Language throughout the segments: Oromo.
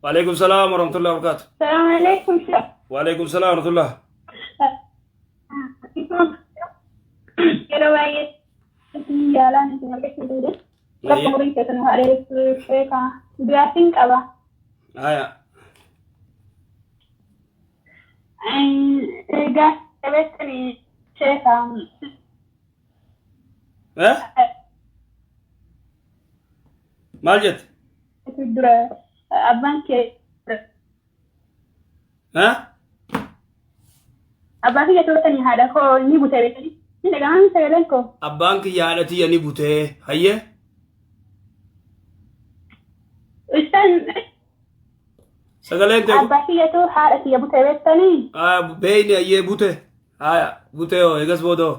Waalaikum salaam warahmatullahi wabarakatuh. Salaam alaikum. Waalaikum salaam warahmatullah. Yeroo baay'ee yaalaan isin argachuu danda'e. Bakka umurii keessan haa dheeressu beekaa. Gaaffin qaba. Haya. Gaaffii qabeessanii sheekaa. Eh? Maal jette? Dura abbaan kee Eh? Abbaa kiyya to'atanii haadha koo ni bute beekanii. Ni dhaga'amaa sagaleen koo. Abbaan kiyya haadha tiyya ni butee. Hayyee? Isaan Sagaleen tee abbaa kiyyatu haadha kiyya bute beektanii. Ah, beeyni hayyee bute. Haya, bute hoo eegas booda hoo.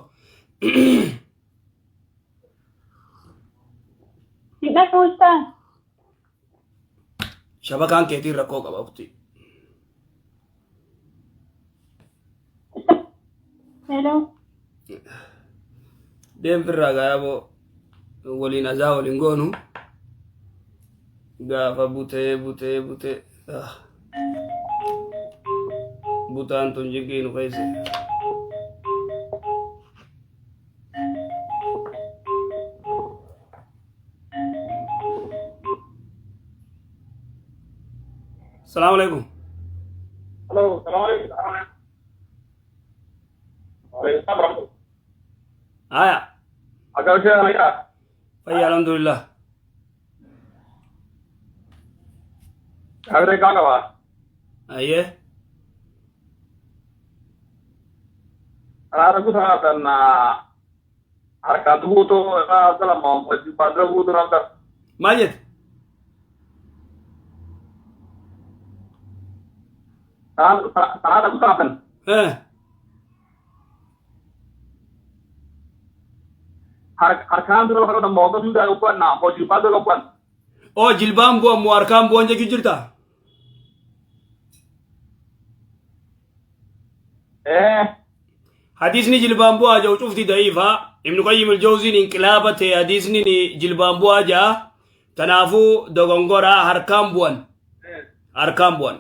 Hin dhaga'u isaan. Shabakaan keetiin rakkoo qaba ukti. Hello. Deem firraa gaayaa boo waliin azaa waliin goonu gaafa butee butee butee ah. Butaan tun jinqii nu keessa. Salaamu alaikum. Hello, salam alaikum. Waalaikum salam. Haya, Akka ishee nayyaa. fayya alhamdulillah. Gaafii kaa qaba. Ayyee. Karaa guutaa kan harkaan guutuu salama jilbaan guutuu rabda. Maal jette? Karaa guutaa kan Eh, harkaan dura lafa qabdan moogaa hundaa uffannaa moo jilbaan dura uffan. Oo jilbaan bu'an moo harkaan bu'an jechuu jirta? Ee Hadiisni jilbaan bu'aa jedhu cufti da'iifa. Ibnu Qayyim al-Jawziin inqilaaba ta'e hadiisni ni jilbaan bu'aa jedha. Kanaafuu dogongoraa harkaan bu'an. Harkaan bu'an.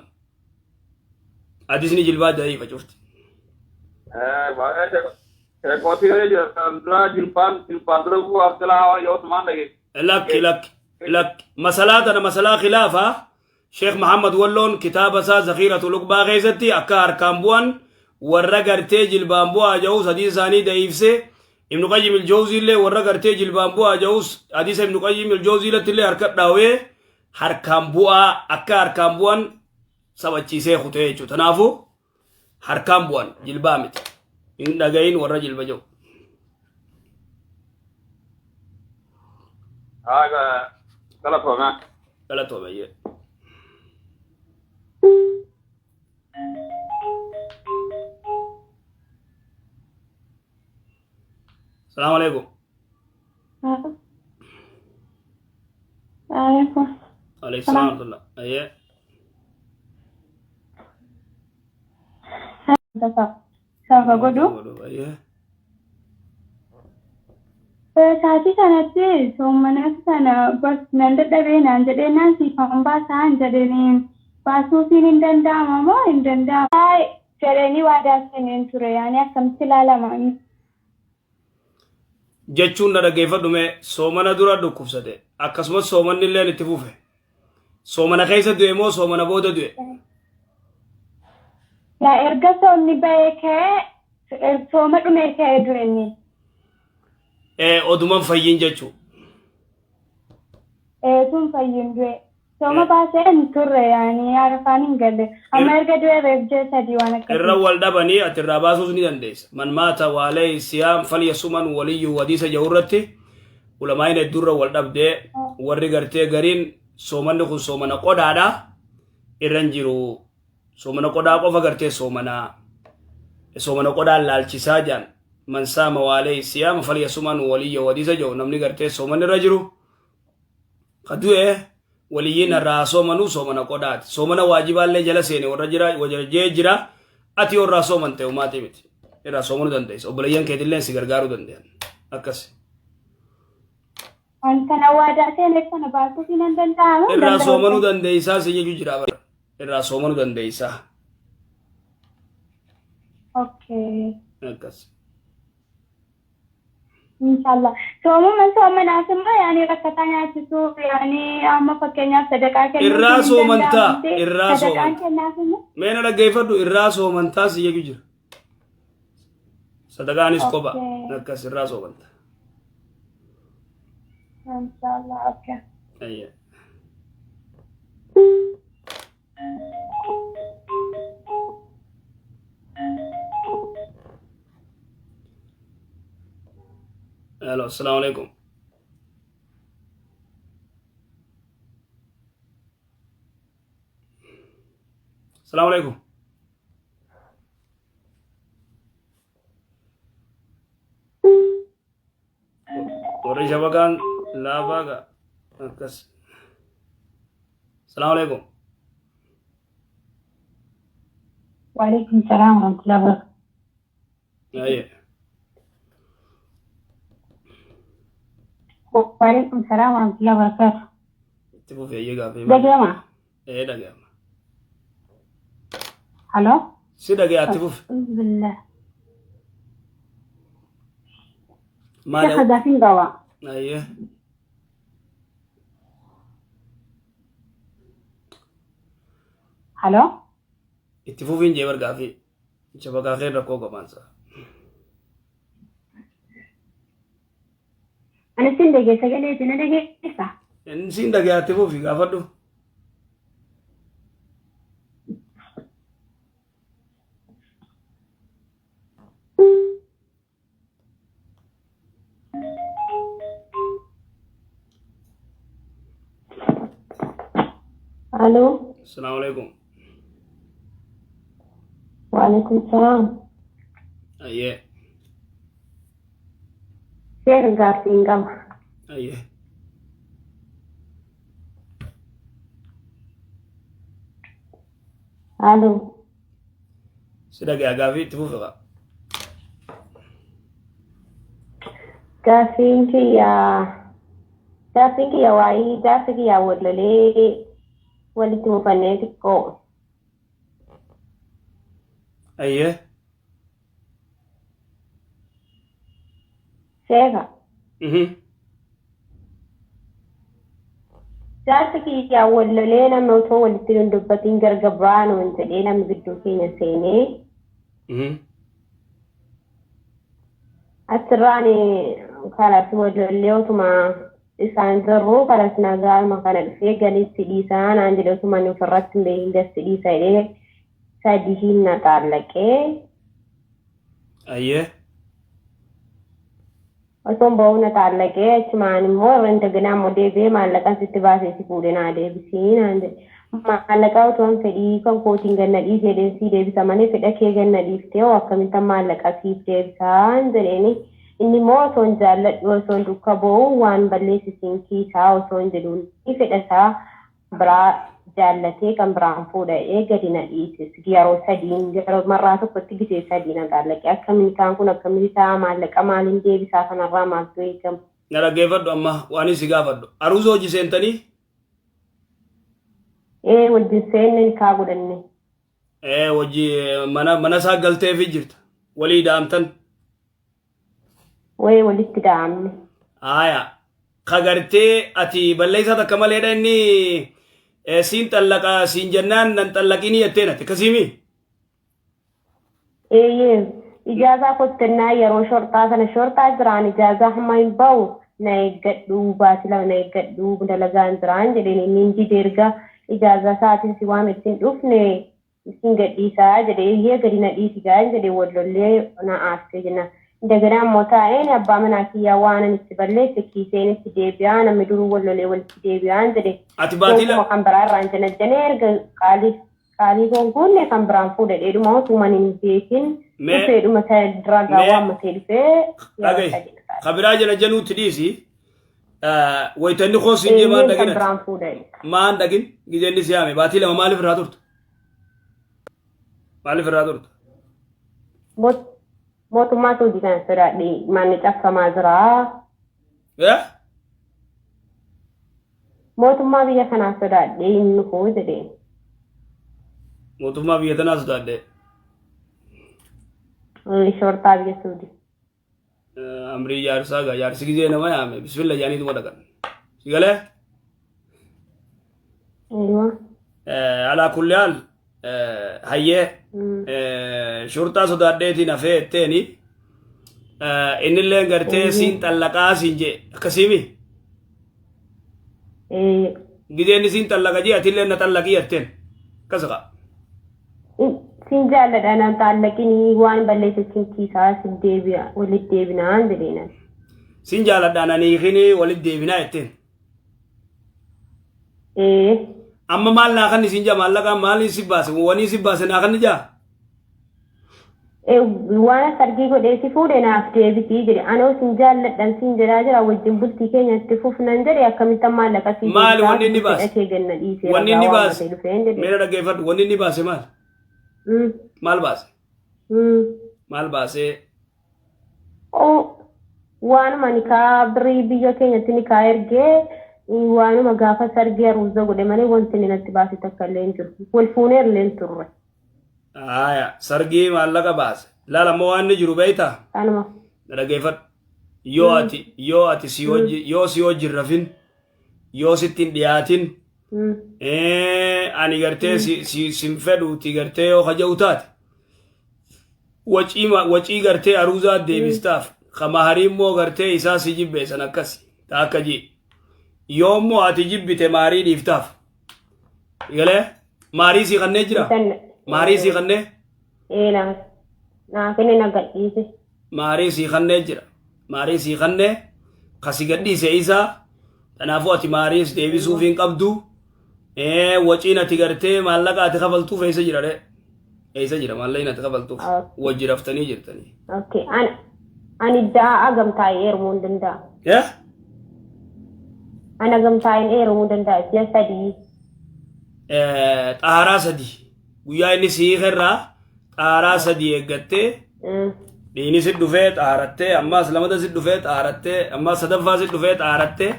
Hadiisni jilbaa da'iifa cufti. Sheekootii dura jilbaan jilbaan dura bu'aaf jalaa yoo tumaan dhage. Lakki lakki lakki. Masalaa tana masalaa khilaafaa. Sheekh Muhammad Walloon kitaaba isaa Zakhiiratul Uqbaa keessatti akka harkaan bu'an warra gartee jilbaan bu'aa ja'us hadiisa isaanii da'iifse Ibnu Qayyim al-Jawzii illee warra gartee jilbaan bu'aa ja'us hadiisa Ibnu Qayyim al-Jawzii irratti illee harka dhaawee harkaan bu'aa akka harkaan bu'an sabachiisee kutee jechuudha. Kanaafuu harkaan bu'an jilbaa miti. Hin dhagayin warra jilba ja'u. Galatoome. Galatoome jee. Salaamu alaikum. Alaikum. Alaikum salaam wa rahmatullah. Ayyee. Saafa godhu. Ayyee. Saatii sanatti soommana sana bas nan dadhabee naan jedhee naan siifan baasaan jedhanii baasuufiin hin danda'ama moo hin danda'amu? Jedhanii waadaa seeneen ture yaani akkamitti ilaalama? Jechuun na dhaggeeffadhu mee soomana dura dhukkubsate akkasumas soomanni illeen itti fufe soomana keessa du'e moo soomana booda du'e? Yaa erga soomni bahee ka'ee sooma dhumee ka'ee du'e inni. Oduman fayyin jechuu. Tun fayyin du'e. Sooma baasee hin turre yaani arafaan hin galle. Amma erga du'e reef ji'a 3 waan Irra akkasii. wal dhabanii ati irraa baasuus ni dandeessa. Man maata waalee siyaam falyasuman waliyyuu hadiisa jedhu irratti ulamaa'iin hedduurra wal dhabdee warri gartee gariin soomanni kun soomana qodaadha irra hin jiru. Soomana qodaa qofa gartee soomana soomana qodaan laalchisaa jedhan man saama waalee siyaama falyasuman waliyyuu hadiisa jedhu namni gartee soomanni irra jiru ka du'e waliyyiin irraa haa soomanuu soomana qodaati. Soomana waajibaallee jala seene warra jira warra jee jira ati yoo irraa soomante homaatii miti. Irraa soomanuu dandeessa. Obboleeyyan keetillee si gargaaruu danda'an. Akkas. Waan kana waadaa seeneef sana baasuuf hin danda'amu. Irraa soomanuu dandeessaa si jechuu jira bara. Irraa soomanuu dandeessaa. Okay. Akkas. Inshallah. Soomuma soomanaaf immoo yaani rakkataa nyaachisuu yaani amma fakkeenyaaf sadaqaa kennuu Irraa hin soomantaa, danda'amte. irraa Sadaqaan soomanta. kennaaf immoo. Mee na dhaggeeffadhu irraa soomantaa si jechuu jira. Sadaqaanis kopha. Okay. Akkas irraa soomanta. Inshallah. Okay. Ayya. Hello, assalamu alaikum. Assalamu alaikum. Warri shabakaan laafaa ga akkas. Assalamu alaikum. وعليكم السلام ورحمة الله وبركاته. Ayya. وعليكم السلام ورحمة الله وبركاته. Itti fufee eeyyee gaafii. ده جامعة. Ee dhaga'ama. ألو. Si dhaga'aa itti fufi. أعوذ بالله. Maali? شيخ دافين قوا. Ayyee. ألو. Itti fufiin jee bargaafii. Shabakaa kee rakkoo qabaansa. أنا سين دقيقة سجلت أنا دقيقة. Inni siin dhaga'aa itti fufi gaafadhu. ألو. Assalamu alaikum. وعليكم السلام. Ayyee. شيخ دافين قوا. Ayyee. ألو. Si dhaga'aa gaafii itti fufi kaa. Gaaffiin kiyya gaaffiin kiyya waa'ee jaarsa kiyyaa wal lolee walitti mufannee xiqqoo. Ayyee. Sheeka. Mhm. Jaarsa kiyyaa wal lolee namni otoo walitti hin dubbatiin gargar baanu jedhee namni gidduu keenya seenee Mhm. achirraan kanas wal lollee otuma isaan jirru kanas nagaama kana dhufee galitti dhiisaa naan jedhe otuma inni ofirratti hin beekin gasti dhiisa jedhee sadiin na xaallaqee Ayyee. osoon ba'uu na xaallaqee achumaan immoo irra indaganaa immoo deebi'ee maallaqaan sitti baasee si fuudhee naa deebisii naan jedhe. Maallaqa otoo hin fedhii kan kootiin ganna dhiisee jedheen sii deebisa malee fedha kee ganna dhiiftee hoo akkamittan maallaqa siif deebisaan jedheeni. Inni immoo osoo hin jaalladhu osoo hin dukka boo'u waan balleessisiin kiisaa osoo hin jedhuun fedha isaa biraa jaallatee kan biraan fuudhee gadi na dhiises yeroo sadiin yeroo marraa tokkotti gisee sadii na xaallaqe akkamiin isaan kun akkamitti ta'a maallaqa maaliin deebisaa kanarraa maaltu eegama. Na dhaggeeffadhu amma waan si gaafadhu. Aruuza hojii seentanii? Ee wajjin seenne kaa godhanne. Ee hojii mana mana isaa galteefii jirta. Walii daamtan. Wayii walitti da'amne. Haaya. Ka gartee ati balleessaa takka maleedha inni siin xallaqa siin jennaan nan xallaqinii jetteen ati akkasiimi? Eeyyee ijaazaa kottennaa yeroo shorxaa sana shorxaa jiraan ijaazaa hamma hin ba'u na eeggadhu baasii lama na eeggadhu dalagaan jiraan jedheen inni hin dide erga ijaazaa isaatiin si waan ittiin dhufne isin gadhiisaa jedhe eeyyee gadi na dhiisi gaan jedhe wal lollee na aarsee jenna. Indaganaa immoo taa'een abbaa manaa kiyyaa waan ani itti balleesse kiiseen itti deebi'aa namni duruu wal lolee walitti deebi'aan jedhe. Ati baatii Gonkumaa kan biraa irraan janajjanee erga qaalii qaalii koon guunne kan biraan fuudhe dheedhuma otuman hin beekin Mee dhufeedhuma duragaa mee waammatee dhufee yeroo dhagahi. sadii na taate. Ka biraa jala januutti dhiisi. Wayita inni koo siin jee maan Eeyyeen kan dhagin ati? biraan fuudhe. Maan dhagin gizee inni si yaame baatii lama maaliif irraa turte? Maaliif irraa turte? Mootummaa Suudii kana sodaadhe manni cabsamaa jira. Eh? Mootummaa biyya kanaa sodaadhee hin dhufuu jedheen. Mootummaa biyya tanaa sodaadhee. Shortaa biyya Suudii. Amrii jaarsaa gaa jaarsi gizee nama yaame bismillah jaaniituma dhaqan. Si galee? Eeywa. Alaa kulli haal hayyee shurxaa sodaadheetiin hafee jetteeni innillee gartee siin xallaqaa siin jee akkasiimi. Gizee inni siin xallaqa jee atillee na xallaqii jetteen akkas kaa. Siin jaalladha naan taallaqinii waan balleesse siin kiisaa sin deebi'a walitti deebinaan jedheenan. Siin jaaladha nani hiikini walitti deebinaa jetteen. Ee. Amma maal naa kanni siin jaa maallaqaan maaliin si baase wanii si baase naa kanni jaa. Waan sargii godhee si fuudhe naaf deebisii jedhe anoo sin jaalladhan siin jedhaa jira wajjin bultii keenya itti fufnan jedhe akkamittan maallaqa sii Maali wanni inni baase? fedha kee ganna dhiisee Wanni inni ragaa waan baase? matee dhufeen jedhe. Meera dhaggeeffadhu wanni inni baase maal? Maal baase? Maal baasee? Waanuma nikaa birrii biyya keenyatti nikaa ergee waanuma gaafa sargii aruuza godhe malee wanti inni natti baase takka illee hin jiru. Wal fuunee illee hin turre. Haaya sargii maallaqa baase. Laala ammoo waan inni jiru beektaa? Kanuma. Na dhaggeeffadhu. Yoo ati si wajji yoo si wajji hin rafin yoo sitti hin dhiyaatin ani gartee si si sin fedhuuti gartee yoo kaja'u taate wacii gartee aruuzaa deebistaaf ka maharii immoo gartee isaa si jibbeessan akkas ta akka ji yoo immoo ati jibbite maarii dhiiftaaf galee maarii sii kannee jira maarii sii kannee. Ee, naa kenne na gadhiise. Maarii sii kannee jira maarii sii kannee kasi gadhiise isaa kanaafuu ati maariis deebisuuf hin qabdu. Waciin ati gartee maallaqa ati kafaltuuf eessa jira ree? Eessa jira maallaqni ati kafaltuuf? Wajji raftanii jirtanii. Okay. Ani ja'a gamtaa'ee heerumuu hin danda'a. Eh? Ana gamtaa'een heerumuu danda'a ji'a 3. Xaaraa 3 guyyaa inni sii irraa xaaraa 3 eeggattee dhiini si dhufee xaarattee ammaas lamata si dhufee xaarattee ammaas sadaffaa si dhufee xaarattee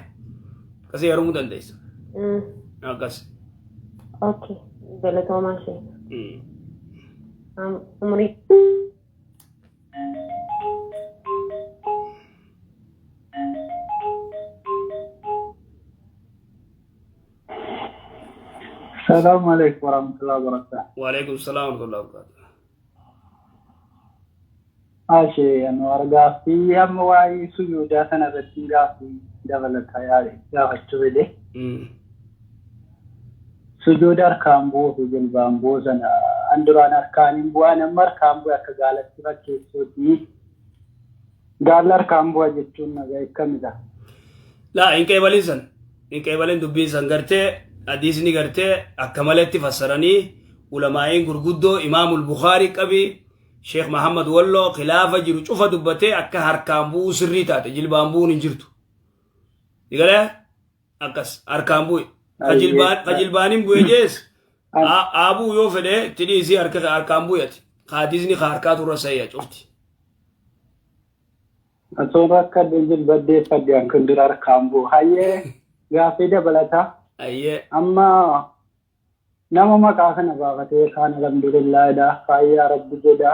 akkasii heerumuu dandeessa. Akkas. Okay. Galatoomaa ishee. Umurii. Salaamu alaikum warahmatullahi wabarakatuh. Waalaikum salaam warahmatullahi wabarakatuh. Ashee, Anwar, gaaffii amma waa'ee sujuudaa sana irratti gaaffii dabalataa yaade gaafachuu fedhe. Sujuuda harkaan bu'uu fi jilbaan bu'uu sana an duraan harkaan hin bu'an amma harkaan bu'e akka gaalatti fakkeessuuti. Gaalli harkaan bu'a jechuun nagaa akkamidha? Laa, hin qeebalin san. Hin qeebalin dubbiin san gartee hadiisni gartee akka maletti fassaranii ulamaa'iin gurguddoo Imaamul Bukaarii qabi Sheekh Mahammad Walloo khilaafa jiru cufa dubbatee akka harkaan bu'uu sirrii taate jilbaan bu'uun hin jirtu. Digalee akkas harkaan bu'e. Ka jilbaaniin bu'e jees aabuu yoo fedhe itti dhiisii harka harkaan bu'e ati. Ka hadiisni ka harkaa turra sayya cufti. Osoo akka jilbaddeeffadhe an kun dura harkaan bu'u. Hayyee, gaaffii dabalataa. Ayyee. Amma nama maqaa kana baafatee kaan alhamdulillah jedha, kaan yaa rabbi jedha,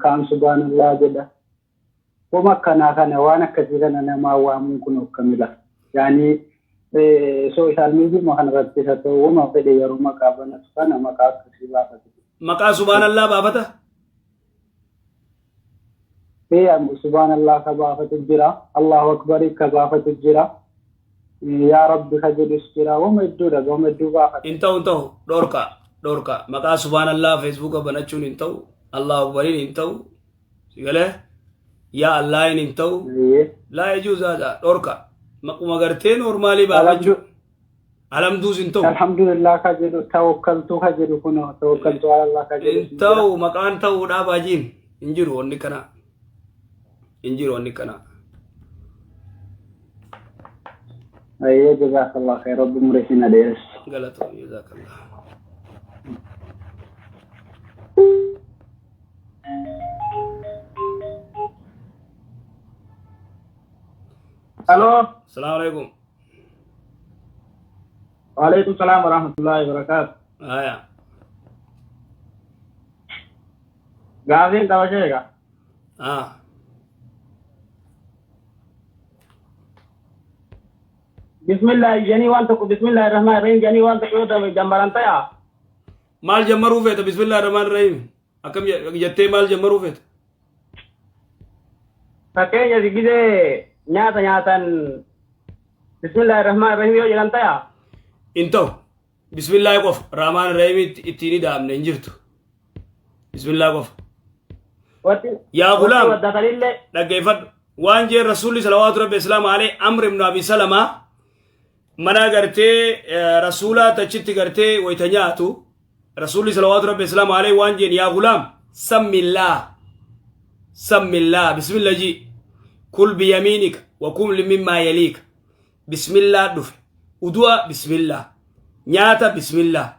kaan subhaanallah jedha. Wama akkanaa kana waan akkasii kana namaa waamuun kun akkamidha? Yaani social media kana irratti isa ta'u wama fedhe yeroo maqaa banatu kana maqaa akkasii baafate. Maqaa subhaanallaa baafata? Ee, subhaanallah ka baafatu jira, Allahu akbar ka baafatu jira, yaa rabbi ka jedhus jira, wama hedduudha, wama hedduu baafata. Hin ta'u, hin ta'u, dhorka dhorka. Maqaa subhaanallaa Feesbuuka banachuun hin ta'u, Allahu akbariin hin ta'u, si galee yaa Allaahin hin ta'u. Laa yajuuz haadha, dhorka. Maquma gartee normaalii baafachuu alamduus hin ta'u. Alhamdulillah ka jedhu, tawakkaltuu ka jedhu, kun tawakkaltuu ala ka jedhu. Hin ta'u, maqaan ta'uudhaa baajiin hin jiru, wanni kana hin jiru, wanni kana. Ayyee, jazakallah khair, rabbi umurii isin adeeressu. Galatoom, jazaakallah. Aloo. Salaamu alaikum. Waalaikum salaam wa rahmatullahi wa barakaatu. Haya. Gaafiin qaba sheeka. Ah. Bismillah jedhanii waan tokko bismillah rahmaan rahiim jedhanii waan tokko yoo ta'e jammaran ta'a. Maal jammaruu feeta bismillah rahmaan rahiim? Akkam jettee maal jammaruu feeta? Fakkeenya gisee nyaata nyaatan bismillah rahmaan rahiim yoo jedhan ta'a. Hin ta'u. Bismillah qofa. Rahmaan rahiim ittiin ida'amne hin jirtu. Bismillah qofa. Watti Yaa gulaam. Waddatanillee Dhaggeeffadhu. Waan jeen Rasuulli salawaatu rabbi islaamu alayhi Amr ibn Abi Salamaa mana gartee Rasuulaa tachitti gartee wayita nyaatu Rasuulli salawaatu rabbi islaamu alayhi waan jeen yaa gulaam sammillaa sammillaa bismillah ji kul biyamiinika wa kul mimmaa yaliika bismillaa dhufe udu'a bismillaa nyaata bismillaa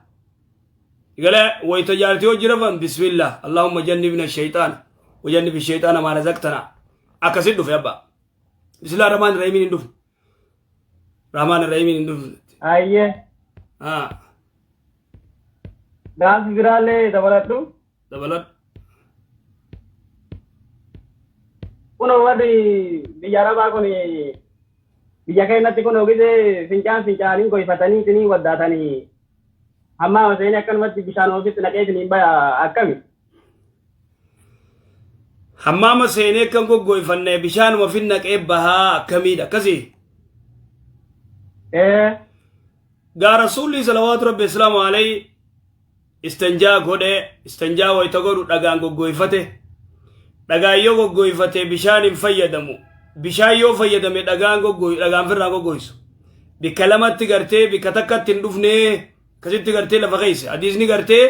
Gala wayita jaartii hojii rafan bismillah Allahumma jannibna shayxaana wa jannibi shayxaana maa razaqtana akkasit dhufe abba bismillah rahmaan rahiimiin hin dhufne rahmaan rahiimiin hin dhufne. Ayyee. Ah. Gaafii biraallee dabaladhu. Dabaladhu. Kunoo warri biyya Arabaa kun biyya keenyatti kunoo gisee fincaan fincaanii goyfatanii isinii waddaatanii hammaa seenee akkanumatti bishaan ofitti naqee isiniin baya akkami? Hammaama seenee kan goggoyfanne bishaanuma fin naqee bahaa akkamiidha akkasii? Ee. Gaa Rasuulli salawaatu rabbi islaamu alayhi istanjaa godhe istanjaa wayta godhu dhagaan goggoyfate dhagaan yoo goggoyfate bishaan hin fayyadamu bishaan yoo fayyadame dhagaan goggoy dhagaan firraa goggoysu bikka lamatti gartee bikka takkatti hin dhufnee akkasitti gartee lafa keessa hadiisni gartee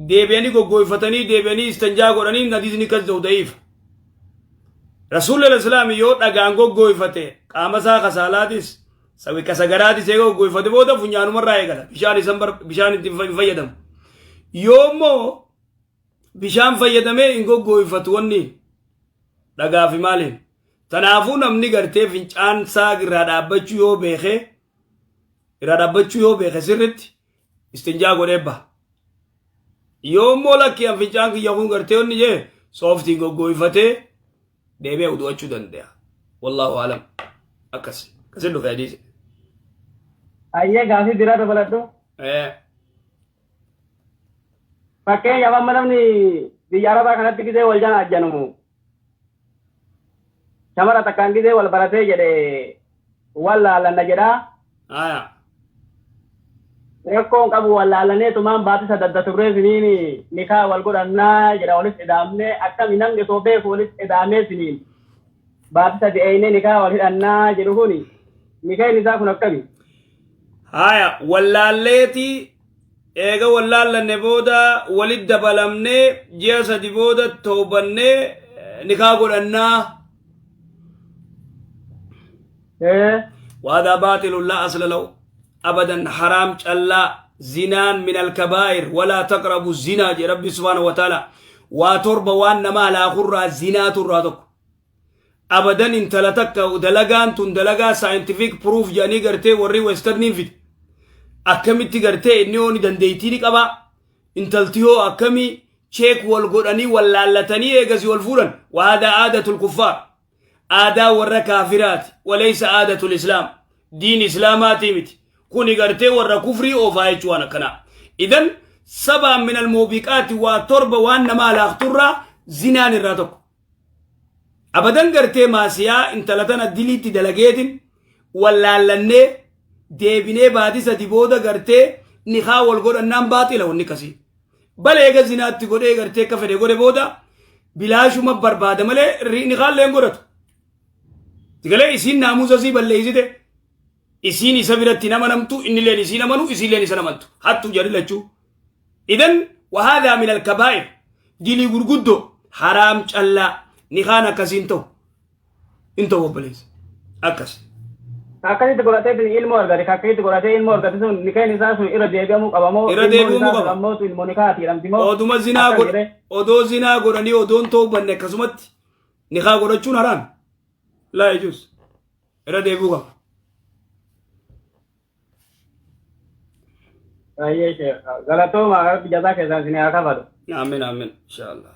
deebi'anii goggoyfatanii deebi'anii istanjaa godhanii hadiisni kas ta'u da'iifa. Rasuulli islaami yoo dhagaan goggoyfate qaama isaa kasaalaatis sawi kasagaraatis eega goggoyfate booda funyaanumarraa eegala bishaan isan bishaan itti hin fayyadamu. Yoo immoo bishaan fayyadamee hin goggoyfatu wanni dhagaa fi maaliin. Tanaafuu namni gartee fincaan isaa irraa dhaabbachuu yoo beeke irraa dhaabbachuu yoo beeke sirritti istinjaa godhee baha. Yoo immoo lakki an fincaan kiyya kun gartee wanni jee sooftiin goggoyfatee deebi'ee udu'achuu danda'a. Wallaahu alam. Akkas. Akkasin dhufe hadiisi. Ayyee gaafii biraa dabaladhu. Fakkeenyaaf amma namni biyya Arabaa kanatti gisee wal jana ajjanu shamara takkaan gisee wal baratee jedhe wal laalanna jedhaa. Aya. Rakkoon qabu wal laalanneetumaan baatisa dadda turree siniin nikaa wal godhannaa jedha walis edaamnee akkami namni osoo beeku walis edaamee siniin baatisa di'eeynee nikaa wal hidhannaa jedhu kuni nikeen isaa kun akkami? Haya wallaalleeti eega wallaallanne booda walit dabalamnee ji'a sadi booda toobannee nikaa godhannaa. وهذا باطل لا أصل له أبدا حرام جلا زنان من الكبائر ولا تقربوا الزنا جي ربي سبحانه وتعالى وترب وان ما لا خرى زنا ترى أبدا انت لا تك دلقان تندلقا scientific proof جاني قرتي وري ويسترنين فيت akkamitti gartee inni hooni dandeettii ni qaba intalti hoo akkami cheek wal godhanii wal laallatanii eegasii wal fuudhan waada aadatul kuffaar aadaa warra kaafiraati walaysa aadatul islaam diin islaamaatii miti kuni gartee warra kufrii oofaa jechuu waan akkanaa idan sabaan min almuubiqaati waa torba waan namaa laaqturraa zinaan irraa tokko abadan gartee maasiyaa intala tana diliitti dalageetin wallaallannee deebinee baatii sadi booda gartee nikaa wal godhannaan baaxila wanni kasii bala eega zinaatti godhee gartee akka fedhe godhe booda bilaashuma barbaada malee nikaallee hin godhatu. Tigalee isiin naamusa sii balleessite isiin isa biratti nama namtu innilleen isiin amanu isiilleen isa namantu hattu jedhi lachuu. Idan wahaadaa min alkabaa'ir dilii gurguddoo haraam callaa nikaan akkasiin ta'u hin ta'u obboleessa akkas. Akkasitti godhatee ilmoo argate akkasitti godhatee ilmoo argate sun nikeen isaa sun irra deebi'amuu qaba moo Irra deebi'amuu qaba. Ammoo ilmoo nikaati jedhamti moo Oduma zinaa Akkam godh jedhee? odoo zinaa godhanii odoon ta'uu banne akkasumatti nikaa godhachuun haraam. Laa yajuuz. Irra deebi'uu qaba. Baay'ee sheekh. Galatooma, Rabbi jazaa keessan isin haa kafalu. Amiin, amiin, inshallah.